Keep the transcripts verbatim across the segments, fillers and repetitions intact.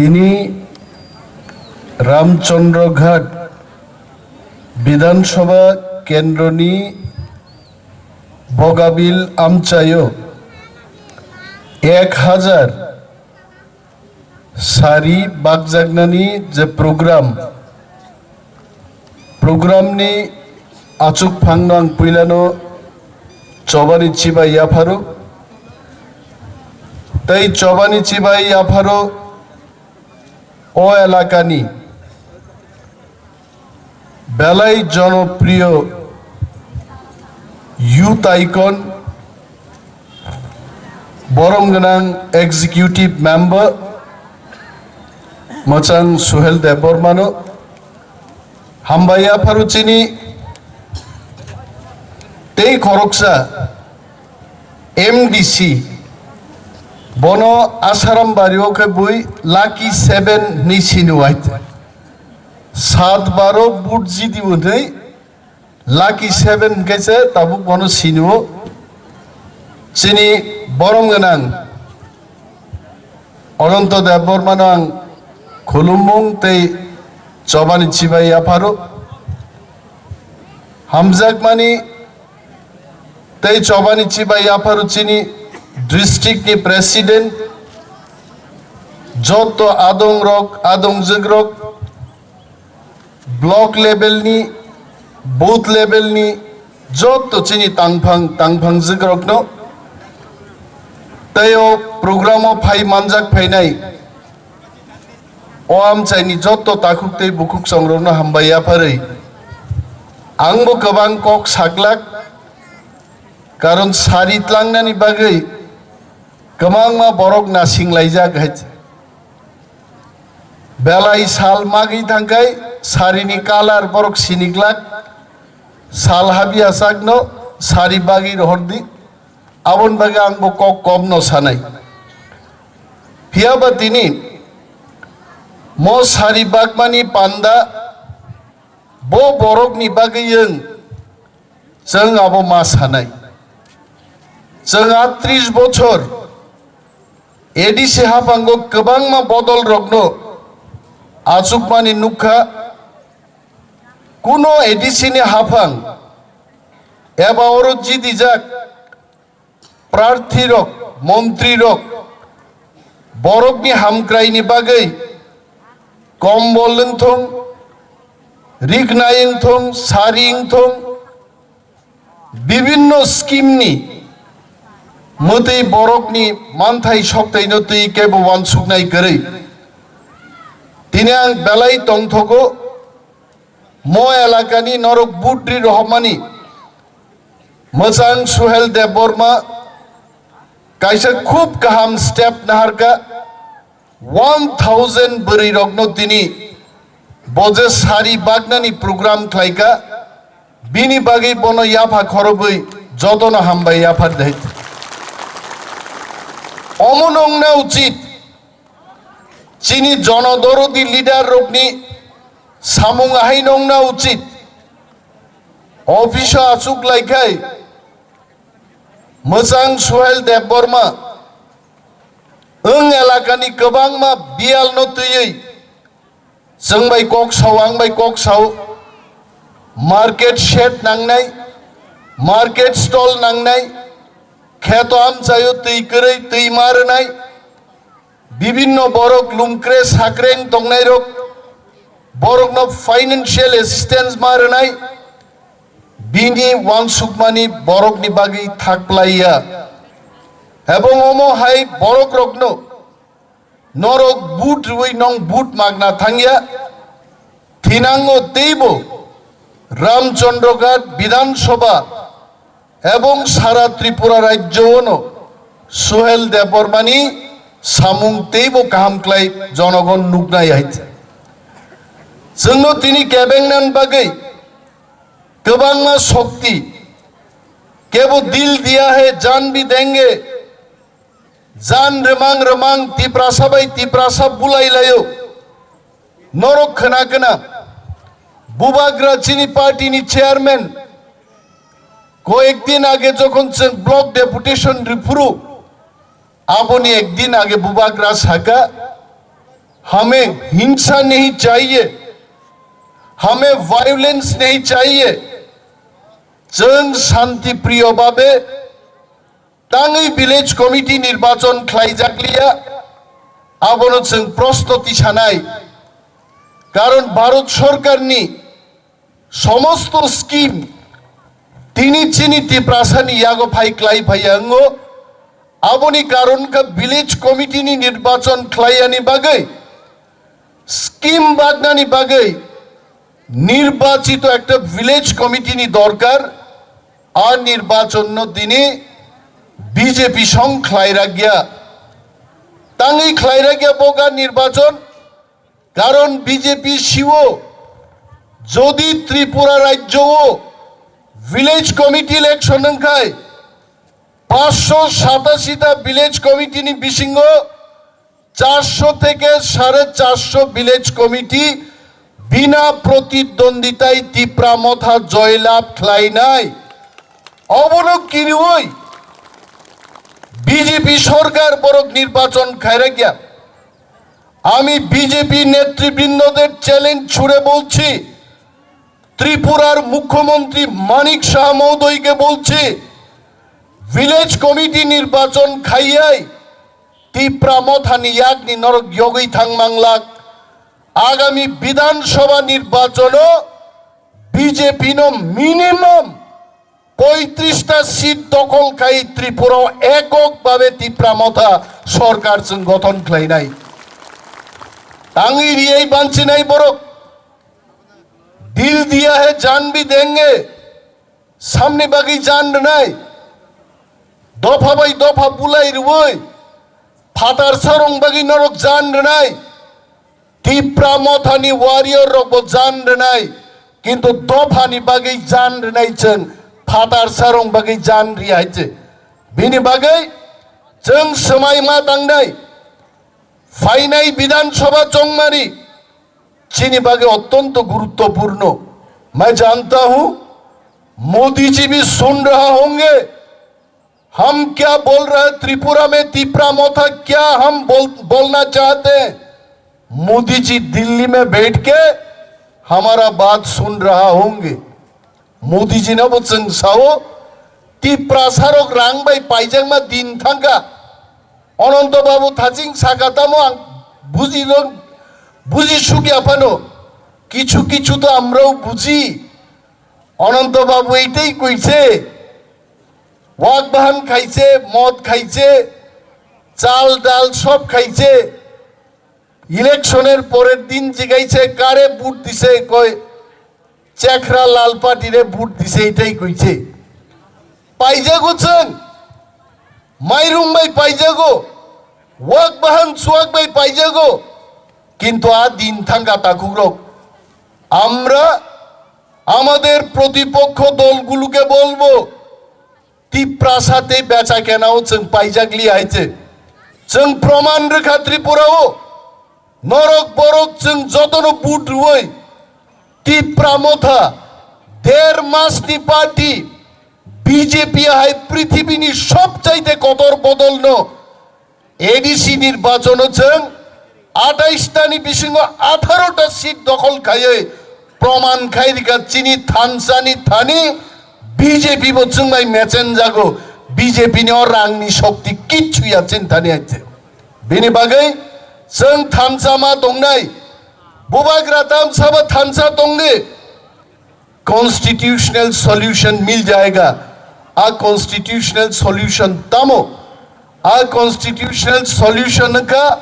Tini Ramchandra Ghat Bidhan Sabha Kendroni Bogabil amchaio ek hajar sari bakjaknani je program, programni achuk phangno ang puilano chobani chibai yapharo. Tei chobani chibai yapharo o elakani belai jonopriyo youth icon, borom gwnang executive member mwchang Suhel Debbarmano hambai yapharo chini tei khoroksa M D C, bono Asaram bario khe bui Lucky Seven ni sini wai. Sat baro but jidi unhei Lucky Seven khe se tabuk bono sini o. Chini borom gwnang Ananto Debbarmano ang khulumung tei chobani chibai yapharo. Hamjakmani tei chobani chibai yapharo chini district ni president, joto adong rok, adongjwk rok, block level ni, booth level ni, joto chini tangphang, tangphang jwk rokno tei o program o phai manjak phainai o amchaini joto takhuk tei bukhuk songrokno hambai yapharwi. Ang bo kwbang kok saklak, karon sari tlangnani bagwi kwbangma borok nasing laijak hai. Belai sal magwi thangkhai sarini kalar borok siniglak, sal habya sakno sari bagwi rohordi, aboni bagwi ang bo kok komno sanai. Phiya ba tini mo sari bagmani panda bo borokni bagwi wng, chwng abo ma sanai. Chwng atris bochor A D C haphango kwbangma bodol rokno achukmani nukha. Kuno A D C ni haphang eba oro jidijak prarthi rok, montri rok, borokni hamkraini bagwi kombol wngthong, riknai wngthong, sari wngthong, bibinno scheme ni mwtwi borokni manthai soktaino twi kebo wansuknai kwrwi. Tini ang belai tongthogo, mo elakani norok budri rohormani mwchang Suhel Debbarma kaisa khub kaham step naharka. One thousand bwrwi rokno tini bo je sari baknani program khlaika, bini bagwi bono yapha khorobwi jotono hambai yapha dei. Omo nongna uchit, chini jonodorodi leader rokni samung ahai nongna uchit. Office o achuk laikhai mwchang Suhel Debbarma wng elakani kwbangma biyalno twiwi chwng bai kok sao, ang bai kok sao, market shed nangnai, market stall nangnai, kheto amchaio twi kwrwi twi ma rwnai, bibinno borok lungkre sakreng tongnairok borokno financial assistance ma rwnai, bini wansukmani borokni bagwi thakplaiya. Ebong omo hai borokrokno norok but rwui nong but magna thangya. Thinango teibo Ramchandra Ghat Bidhan Sabha ebong sara Tripura rajyo ono Suhel Debbarmani samung teibo kaham khlai jonogon nuknai hai. Chwngno tini kebengnan bagwi kwbangma shokti, kebo dil diya hai jaan bhi denge, jaan rwmang rwmang Tiprasa bai Tiprasa bulai laio. Norok khna khna Bubagra chini party ni chairman koyek din age jokhon chwng block deputation riphuru, aboni ek din age Bubagra saka, हमें हिंसा नहीं चाहिए, हमें वायलेंस नहीं चाहिए। Chwng shanti priyo babe tangwi village committee nirbachon khlaijakliya, abono chwng proshno tisanai. Karon Bharat Sorkarni somosto scheme tini chini Tiprasani yago phai klai phaiya wngo. Aboni karon kha village committee ni nirbachon khlaiyani bagwi, scheme bagnani bagwi nirbachito ekta village committee ni dorkar. A nirbachon no tini B J P song khlai rakya, tangwi khlai rakya boga nirbachon. Karon B J P siwo, jodi Tripura rajyo o village committee election wngkhai, paanch sho satashi ta village committee ni bisingo char sho theke sare char sho village committee bina protidonditai Tipra Motha joylab khlainai. Obono kiriwi B J P sorkar borok nirbachon khairakya. আমি বিজেপি নেতৃবৃন্দদের চ্যালেঞ্জ ছুড়ে বলছি, ত্রিপুরার মুখ্যমন্ত্রী মানিক সাহা মহোদয়কে বলছি, village committee নির্বাচন খাইয়াই তিপ্রা মথানি ইয়াকনি নরক ইয়গই থাংমাংলাক। আগামী বিধানসভা নির্বাচনও বিজেপি নো মিনিমাম পঁয়ত্রিশটা সিট দখল খাই ত্রিপুরা এককভাবে তিপ্রা মথা সরকার जों গঠন খাইনাই। Tangwi riyai bansinai borok, dil diya hai jaan bhi denge, samni bagwi jaan rwnai, dopha bai dopha bulai rwui, phatar sarong bagwi norok jaan rwnai, Tipra mothani warrior rokbo jaan rwnai, kintu dophani bagwi jaan rwnai chwng, phatar sarong bagwi jaan riya hai se. Bini bagwi chwng swmai ma tangnai, phainai Bidhan Sabha chongmani chini bagwi ottonto guruttopurno. Main janta hu, Modi ji bhi sun raha honge, हम क्या बोल रहे हैं, त्रिपुरा में तिपरा मोथा क्या हम बोल, बोलना चाहते हैं? मोदी जी दिल्ली में बैठ के हमारा बात सुन रहा होंगे। Modi ji no bo chwng sao, Tiprasa rok rang bai paijakma din thangkha. Ananto Babu thaching saka tamo ang buji rok, buji sukya phano. Kichu kichu to amrao buji. Ananto Babu eitai koise, wak bahan khaise, mod khaise, chal dal sob khaise. Election er porer din jigaise kare vote dise, koi Chekhra Lal Party re vote dise, eitai koise. Paijago chwng, mairung bai paijago, wak bahan chuak bai paijago, kintu a din thangkha takhukrok. Amra আমাদের প্রতিপক্ষ দলগুলোকে বলবো, তিপ্রাসাতে বেচা কেনাও chwng paijakliya hai se. Chwng proman rwkha Tripura o, norok borok chwng jotono vote rwui Tipra motha der masni party B J P hai prithibini sobchaite kotor bodolno A D C nirbachono chwng athais tani bisingo atharo ta seat dokhol khaiwi proman khai rikha chini thansani thani B J P bo chwngbai mechenjago, B J P ni o rangni shokti kichu ya chini thani aite. Bini bagwi chwng thansa ma tongnai, bubagra tamsaba thansa tongdi, constitutional solution mil jayega. A constitutional solution tamo? A constitutional solution wngkha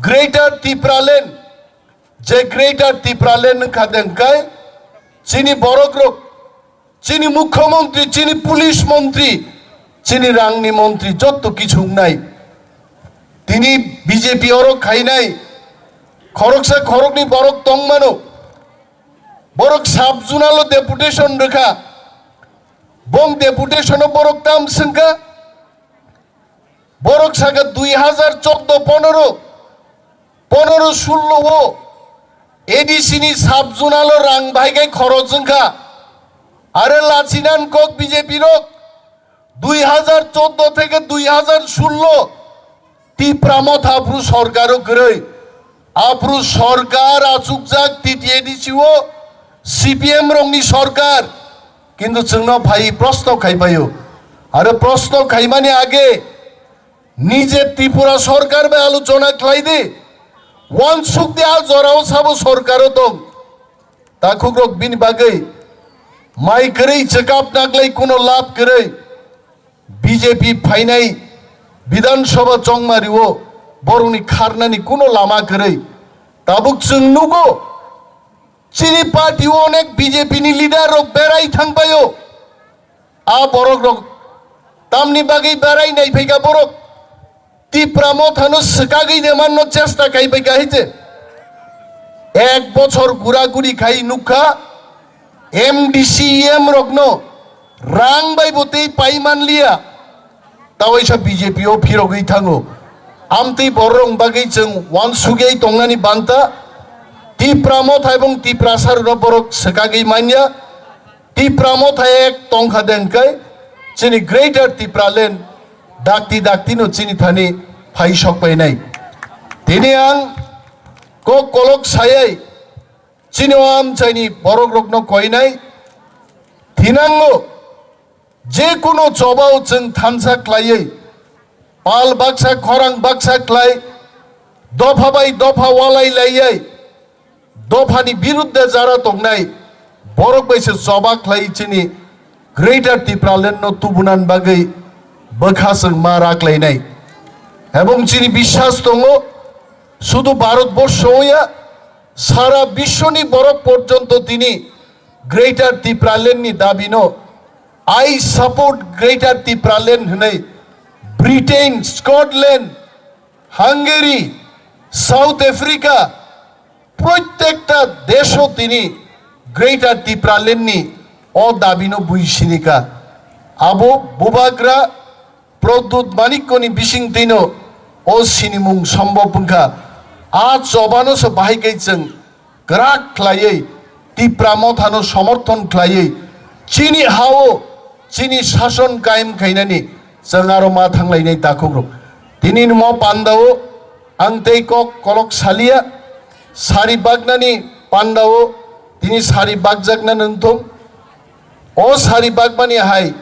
Greater Tipraland. Je Greater Tipraland wngkha de wngkai chini borokrok, chini mukhyamantri, chini police montri, chini rangni montri jotto kichu wngnai. Tini B J P oro khainai khoroksa khoroknwi borok tongmano. Borok sub zonal o deputation rwkha. Bong deputation o borok tam swngkha. Borok saka dui hazar chordo ponoro, ponoro sullo o A D C ni sub zonal o rang bahai khai khoroj wngkha. Are lachinan kok B J P rok. Dui hazar chordo theke dui hazar sullo Tipra motha phuru sorkar o kwrwi. Aphuru sorkar achukjak T T A D C o C P M rokni sorkar, kintu chwngno phai proshno khaipaio. Aro proshno khaimani age nije Tripura sorkar bai alochona khlai di, uansuk di, a jorao sabo sorkaro tong. Takhukrok bini bagwi mai kwrwi chwkap naglai kuno lab kwrwi. B J P phainai Bidhan Sabha chongmario borokni kharnani kuno lama kwrwi. Tabuk chwng nugo, chini party o onek B J P ni leader rok berai thangbaio. A borok rok tamni bagwi berai nai phaika borok? Tipra Mothano swkagwi de manno chesta khai bai kahai je. Ek bochor gura guri khai nukha, M D C, E M rokno rang bai bo tei pai manliya. Tawaisa B J P o phirogwi thango. Amtwi bororok bagwi chwng uansugwi tongnani banta. Tipra Motha ebong Tiprasa rokno borok swkagwi manya. Tipra Motha ek tongkha dengkai chini Greater Tipraland dakti dakti no chini thani phai sok painai. Tini ang kok kolok sayai chini o amchaini borok rokno koinai. Thinango je kuno chobao chwng thansa khlaiwi pal baksa khorang baksa khlai dopha bai dopha walai laiwi dophani birudde jara tongnai borok bai se choba khlai chini Greater Tipraland no tubunan bagwi bwkha chwng ma raklainai. Ebong chini biswas tongo, sudu Bharat borsho ya, sara bishwoni borok porjonto tini Greater Tipraland ni dabino "I support Greater Tipraland" hwnwi Britain, Scotland, Hungary, South Africa, prottekta desho tini Greater Tipraland ni o dabino bui sinika. Abo Bubagra Pradyut Manikko ni bising tino o sinimung sombhob wngkha. A chobano se bahai kai chwng kwrak khlaiwi Tipra Mothano somorthon khlaiwi chini hao chini sason kaim khainani chwng aro ma thanglainai takhukrok. Tini ni mo pandao ang tei kok kolok salia, sari baknani pandao tini sari bakjakna nungthung. O sari bakmani hai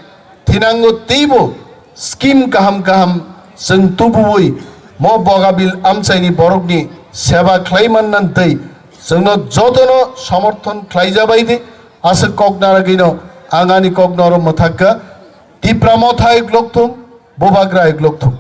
thinango teibo scheme kaham kaham chwng tubuwi mo Bogabil amchaini borokni seba khlai manna tei chwngno jotono somorthon khlai jabai di. Aswk kok naragwino ang ani kok noro mwthakka. Tipra Motha ek lokthung, Bubagra ek lokthung.